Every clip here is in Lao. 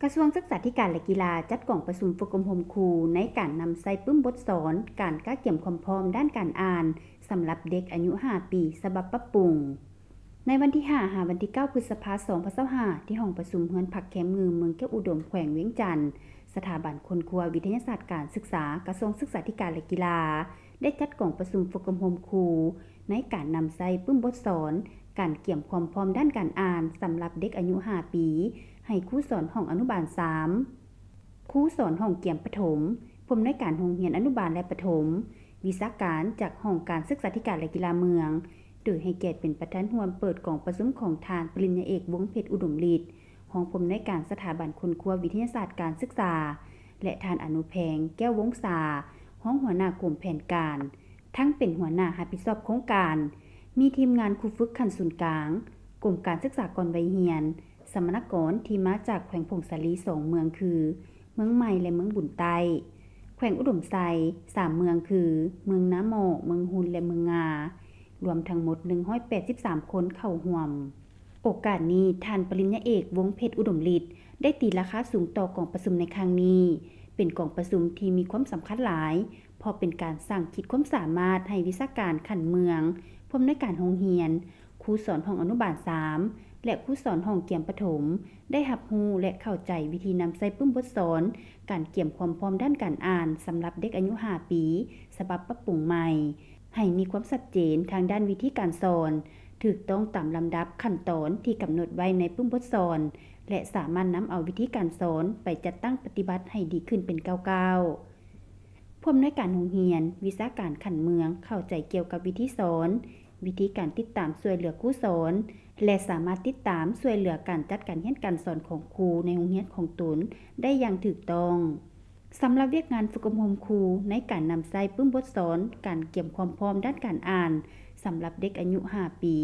ກະຊວງສຶກສາທິການ ແລະ ກິລາ ຈັດກອງປະຊຸມຝຶກອົບຮົມຄູ ໃນການນຳໃຊ້ປຶ້ມບົດສອນ ການກະກຽມຄວາມພ້ອມດ້ານການອ່ານ ສຳລັບເດັກອາຍຸຫ້າປີ ສະບັບປັບປຸງ. ໃນວັນທີຫ້າ ຫາວັນທີເກົ້າ ພຶດສະພາ ສອງພັນຊາວຫ້າ ທີ່ຫ້ອງປະຊຸມເຮືອນພັກແຄມງື່ມ ເມືອງແກ້ວອຸດົມ ແຂວງວຽງຈັນ, ສະຖາບັນຄົ້ນຄວ້າວິທະຍາສາດການສຶກສາ ກະຊວງສຶກສາທິການ ແລະ ກິລາ ໄດ້ຈັດກອງປະຊຸມຝຶກອົບຮົມຄູ ໃນການນຳໃຊ້ປຶ້ມບົດສອນ ການກຽມຄວາມພ້ອມດ້ານການອ່ານ ສຳລັບເດັກອາຍຸຫ້າປີ ໃຫ້ຄູສອນຫ້ອງອະນຸບານສາມ, ຄູສອນຫ້ອງກຽມປະຖົມ, ຜູ້ອຳນວຍການໂຮງຮຽນອະນຸບານ ແລະ ປະຖົມ, ວິຊາການຈາກຫ້ອງການສຶກສາທິການ ແລະ ກິລາເມືອງ, ໂດຍໃຫ້ກຽດເປັນປະທານຮ່ວມເປີດກອງປະຊຸມຂອງທ່ານ ປະລິນຍາເອກ ວົງເພັດ ອຸດົມລິດ ຮອງຜູ້ອຳນວຍການສະຖາບັນຄົ້ນຄວ້າວິທະຍາສາດການສຶກສາ ແລະ ທ່ານ ອະນຸແພງ ແກ້ວວົງສາ ຮອງຫົວໜ້າກົມແຜນການ ທັງເປັນຫົວໜ້າຮັບຜິດຊອບໂຄງການ, ມີທີມງານຄູຝຶກຂັ້ນສູນກາງ, ກົມການສຶກສາກ່ອນໄວຮຽນ, ສຳມະນາກອນທີ່ມາຈາກແຂວງຜົ້ງສາລີສອງເມືອງຄື ເມືອງໃໝ່ ແລະ ເມືອງບຸນໃຕ້, ແຂວງອຸດົມໄຊສາມເມືອງຄື ເມືອງນາໝໍ້, ເມືອງຮຸນ ແລະ ເມືອງງາ, ລວມທັງໝົດໜຶ່ງຮ້ອຍແປດສິບສາມຄົນເຂົ້າຮ່ວມ. ໂອກາດນີ້, ທ່ານປະລິນຍາເອກ ວົງເພັດ ອຸດົມລິດ ໄດ້ຕີລາຄາສູງຕໍ່ກອງປະຊຸມໃນຄັ້ງນີ້, ເປັນກອງປະຊຸມທີ່ມີຄວາມສຳຄັນຫຼາຍ, ເພາະເປັນການສ້າງຂີດຄວາມສາມາດໃຫ້ວິຊາການຂັ້ນເມືອງ, ຜູ້ອຳນວຍການໂຮງຮຽນ, ຄູສອນຫ້ອງອະນຸບານສາມ ແລະ ຄູສອນຫ້ອງກຽມປະຖົມ ໄດ້ຮັບຮູ້ ແລະ ເຂົ້າໃຈວິທີນຳໃຊ້ປຶ້ມບົດສອນ ການກຽມຄວາມພ້ອມດ້ານການອ່ານ ສຳລັບເດັກອາຍຸຫ້າປີ ສະບັບປັບປຸງໃໝ່ ໃຫ້ມີຄວາມຊັດເຈນທາງດ້ານວິທີການສອນ, ຖືກຕ້ອງຕາມລຳດັບຂັ້ນຕອນທີ່ກຳນົດໄວ້ໃນປຶ້ມບົດສອນ ແລະ ສາມາດນຳເອົາວິທີການສອນໄປຈັດຕັ້ງປະຕິບັດໃຫ້ດີຂຶ້ນເປັນກ້າວໆ. ຜູ້ອຳນວຍການໂຮງຮຽນ, ວິຊາການຂັ້ນເມືອງ ເຂົ້າໃຈກ່ຽວກັບວິທີສອນ, ວິທີການຕິດຕາມຊ່ວຍເຫຼືອຄູສອນ ແລະ ສາມາດຕິດຕາມຊ່ວຍເຫຼືອການຈັດການຮຽນການສອນຂອງຄູໃນໂຮງຮຽນຂອງຕົນໄດ້ຢ່າງຖືກຕ້ອງ. ສຳລັບວຽກງານຝຶກອົບຮົມຄູໃນການນຳໃຊ້ປຶ້ມບົດສອນການກຽມຄວາມພ້ອມດ້ານການອ່ານ ສຳລັບເດັກອາຍຸຫ້າປີ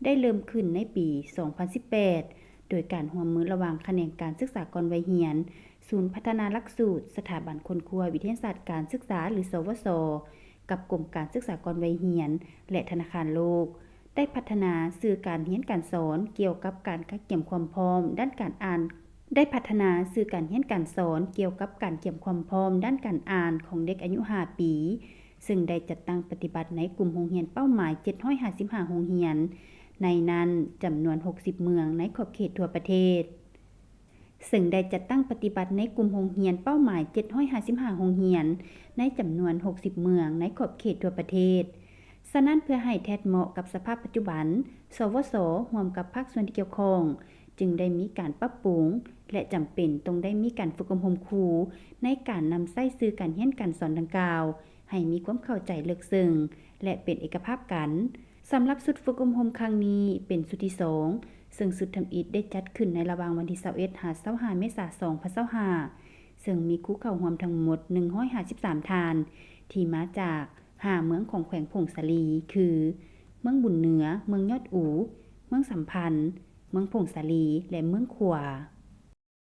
ໄດ້ເລີ່ມຂຶ້ນໃນປີສອງພັນສິບແປດ ໂດຍການຮ່ວມມືລະຫວ່າງຂະແໜງການສຶກສາກ່ອນໄວຮຽນ, ສູນພັດທະນາຫຼັກສູດ, ສະຖາບັນຄົ້ນຄວ້າວິທະຍາສາດການສຶກສາ ຫຼື ສວສ ກັບກົມການສຶກສາກ່ອນໄວຮຽນ ແລະ ທະນາຄານໂລກ ໄດ້ພັດທະນາສື່ການຮຽນການສອນກ່ຽວກັບການກະກຽມຄວາມພ້ອມດ້ານການອ່ານ, ໄດ້ພັດທະນາສື່ການຮຽນການສອນກ່ຽວກັບການກຽມຄວາມພ້ອມດ້ານການອ່ານຂອງເດັກອາຍຸຫ້າປີ, ເຊິ່ງໄດ້ຈັດຕັ້ງປະຕິບັດໃນກຸ່ມໂຮງຮຽນເປົ້າໝາຍເຈັດຮ້ອຍຫ້າສິບຫ້າໂຮງຮຽນ, ໃນນັ້ນຈຳນວນຫົກສິບເມືອງໃນຂອບເຂດທົ່ວປະເທດ. ເຊິ່ງໄດ້ຈັດຕັ້ງປະຕິບັດໃນກຸ່ມໂຮງຮຽນເປົ້າໝາຍເຈັດຮ້ອຍຫ້າສິບຫ້າໂຮງຮຽນ ໃນຈຳນວນຫົກສິບເມືອງໃນຂອບເຂດທົ່ວປະເທດ. ສະນັ້ນ, ເພື່ອໃຫ້ແທດເໝາະກັບສະພາບປັດຈຸບັນ, ສວສ ຮ່ວມກັບພາກສ່ວນທີ່ກ່ຽວຂ້ອງ ຈຶ່ງໄດ້ມີການປັບປຸງ ແລະ ຈຳເປັນຕ້ອງໄດ້ມີການຝຶກອົບຮົມຄູໃນການນຳໃຊ້ສື່ການຮຽນການສອນດັ່ງກ່າວ ໃຫ້ມີຄວາມເຂົ້າໃຈເລິກເຊິ່ງ ແລະ ເປັນເອກະພາບກັນ. ສຳລັບຊຸດຝຶກອົບຮົມຄັ້ງນີ້ເປັນຊຸດທີສອງ, ເຊິ່ງຊຸດທຳອິດໄດ້ຈັດຂຶ້ນໃນລະຫວ່າງວັນທີຊາວເອັດ ຫາ ຊາວຫ້າ ເມສາ ສອງພັນຊາວຫ້າ ເຊິ່ງມີຄູເຂົ້າຮ່ວມທັງໝົດໜຶ່ງຮ້ອຍຫ້າສິບສາມທ່ານ ທີ່ມາຈາກຫ້າເມືອງຂອງແຂວງຜົ້ງສາລີ ຄື ເມືອງບຸນເໜືອ, ເມືອງຍອດອູ, ເມືອງສຳພັນ, ເມືອງຜົ້ງສາລີ ແລະ ເມືອງຂວາ.